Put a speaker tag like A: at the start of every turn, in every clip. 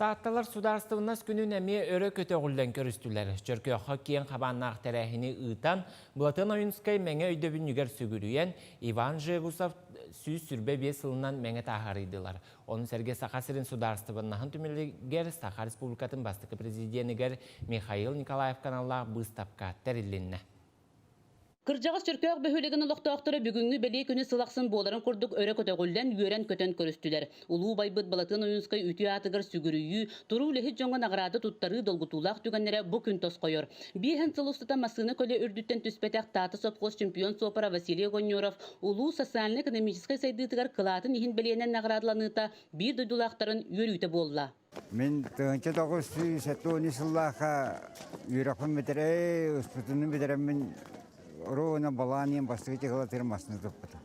A: Таатталар Судаарыстыбаннас күнүн эмиэ өрө көтөҕүллэн көрүстүлэр. Чөркөөххө киэҥ хабааннаах тэрээһини ыытан, Былатыан Ойуунускай Мэҥэ өйдөбүнньүгэр сүгүрүйэн, Иван Жегусов 125 сылынан мэҥэ тааһы арыйдылар. Ону сэргэ Саха сирин судаарыстыбаннаһын түмэлигэр Саха Республикатын бастакы президенигэр Михаил Николаевка аналлаах быыстапка тэрилиннэ.
B: Кырдьаҕас Чөркөөх бөһүөлэгин олохтоохторо бүгүҥҥү бэлиэ күнү сыл ахсын буоларын курдук өрө көтөҕүллэн, үөрэн-көтөн көрүстүлэр. Улуу убайбыт Балатыан Ойуунскай үтүө аатыгар сүгүрүйүү, туруу үлэһит дьоҥҥо наҕараада туттарыы долгутуулаах түгэннэрэ бу күн тосхойор. Биэһэн сыл устата массыына көлө үрдүттэн түспэтэх Таата сопхуос чемпион суопара Василий Огонньоров улуу социально-экономическай сайдыытыгар кылаатын иһин бэлиэнэн наҕараадаланыыта биир дойдулаахтарын үөрүүтэ буолла.
C: Мин 1970 сыллаахха үөрэхпин бүтэрээ, ыспытыны бүтэрэммин оруобуна балаан диэн бастакы чехолатыгар массыына туппутум.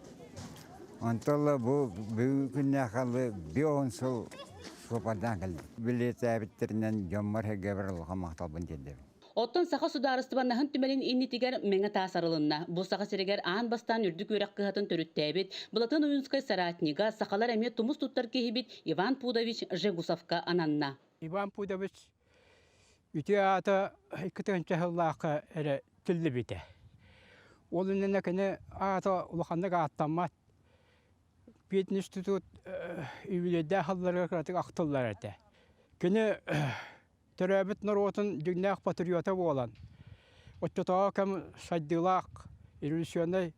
C: Онтон ыла бу бүгүн күннээх алы бион сыл суопардаан кэллим. Билиэтээбиттэринэн дьоммор-сэргэбэр улахан махталбын тиэрдэбин.
B: Оттон Саха судаарыстыбаннаһын түмэлин иннитигэр Мэҥэ таас арылынна. Бу Саха сиригэр аан бастаан үрдүк үөрэх кыһатын төрүттээбит Былатыан Ойуунскай соратнига, сахалар эмиэ тумус туттар киһибит Иван Пудович Жегусовка ананна.
D: Иван Пудович үтүө аата 2 тыһыынча сыллаахха эрэ тиллибитэ. Ол иннинэ кини аата улаханнык ааттаммат. Пединститут юбилейдээх сылларыгар кыратык ахтыллар этэ. Кини төрөөбүт норуотун дьиҥнээх патриота буолан, оччотооҕу кэм сайдыылаах революционнай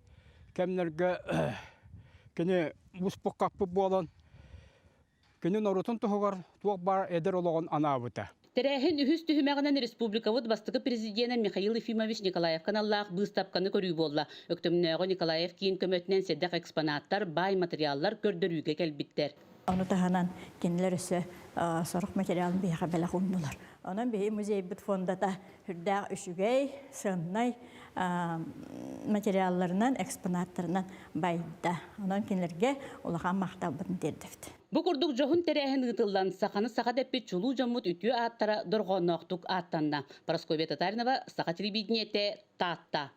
D: кэмнэргэ кини буспут-хаппыт буолан, кини норуотун туһугар туох баар эдэр олоҕун анаабыта.
B: Тэрээһин үһүс түһүмэҕинэн республикабыт бастакы президенэ Михаил Ефимович Николаевка аналлаах быыстапканы көрүү буолла. Өктөмнөөҕү Николаев киин көмөтүнэн сэдэх экспонаттар, баай материаллар көрдөрүүгэ кэлбиттэр.
E: Ону таһынан кинилэр өссө сорох материалын биһиэхэ бэлэх ууннулар. Онон биһи музейбыт фондата сүрдээх үчүгэй, сыаннай материалларынан, экспонаттарынан байда. Онон кинилэргэ улахан махталбытын тиэрдэбит.
B: Бу курдук дьоһун тэрээһин ыытыллан, саханы саха дэппит чулуу дьоммут үтүө ааттара дорҕоонноохтук ааттанна. Парасковья Татаринова, Саха телевидениетэ, Таатта.